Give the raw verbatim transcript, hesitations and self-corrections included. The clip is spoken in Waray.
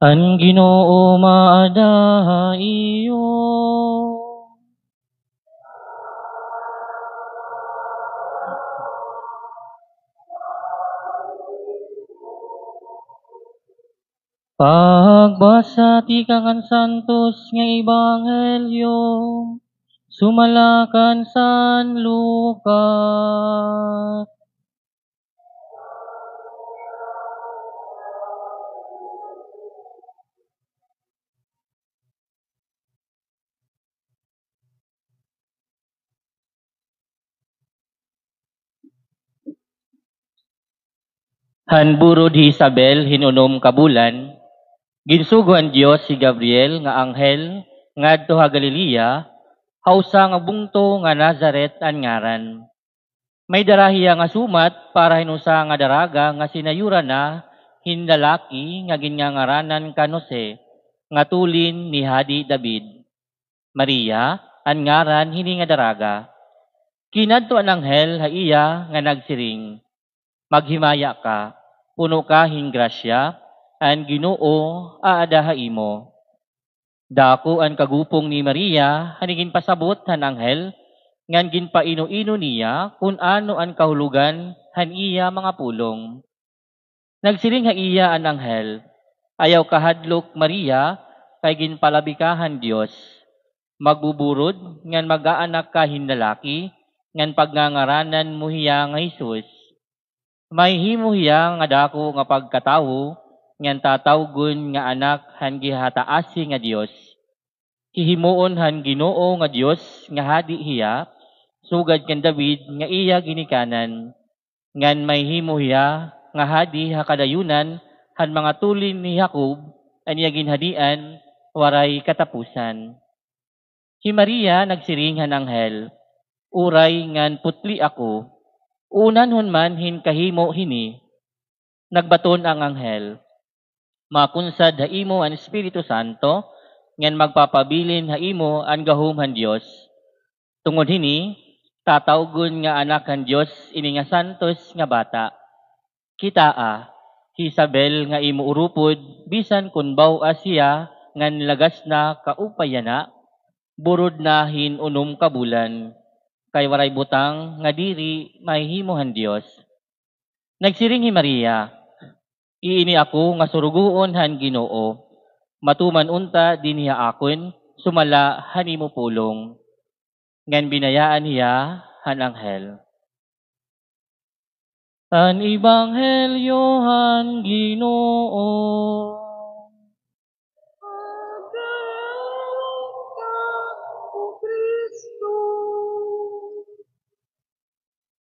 An Ginoo maada ha iyo. Pagbasa tikang han Santos nga Ebanghelyo sumala kan San Lucas. Han burod hi Isabel hin unom ka bulan, ginsugo han Dios hi Gabriel nga anghel ngadto ha Galilea, ha usa nga bungto nga Nazaret an ngaran. May dara hiya nga sumat para hin usa nga daraga nga sinayuran na hin lalaki nga ginngangaranan kan Jose, nga tulin ni Hadi David. Maria an ngaran hini nga daraga. Kinadto an anghel ha iya nga nagsiring, "Maghimaya ka, puno ka hin grasya, an Ginoo aada ha imo." Dako an kagupong ni Maria han iginpasabot han anghel, ngan ginpaino-ino niya kun ano an kahulogan han iya mga pulong. Nagsiring ha iya an anghel, "Ayaw ka hadlok, Maria, kay ginpalabi ka han Dios. Magbuburod ngan mag-aanak ka hin lalaki, ngan pagngangaranan mo hiya nga Jesus. Mahihimo hiya nga dako nga pagkatawo, ngan tatawgon nga Anak han Gihataasi nga Dios. Hihimuon han Ginoo nga Dios nga hadi hiya, sugad kan David nga iya ginikanan, ngan mahihimo hiya nga hadi ha kadayunan han mga tulin ni Jacob, an iya ginhadian waray katapusan." Hi Maria nagsiring han anghel, "Uray ngan putli ako, unanhon man hin kahimo hini." Nagbaton an anghel, "Makunsad ha imo an Espiritu Santo, ngan magpapabilin ha imo an gahom han Dios. Tungod hini, tatawgon nga Anak han Dios ini nga santos nga bata. Kitaa, hi Isabel nga imo urupod, bisan kon baw-as hiya ngan lagas na kaupay yana, burod na hin unom ka bulan, kay waray butang nga diri mahihimo han Dios." Nagsiring hi Maria, "Iini ako nga surugoon han Ginoo. Matuman unta dinhi ha akon sumala han imo pulong." Ngan binayaan hiya han anghel. An Ebanghelyo han Ginoo.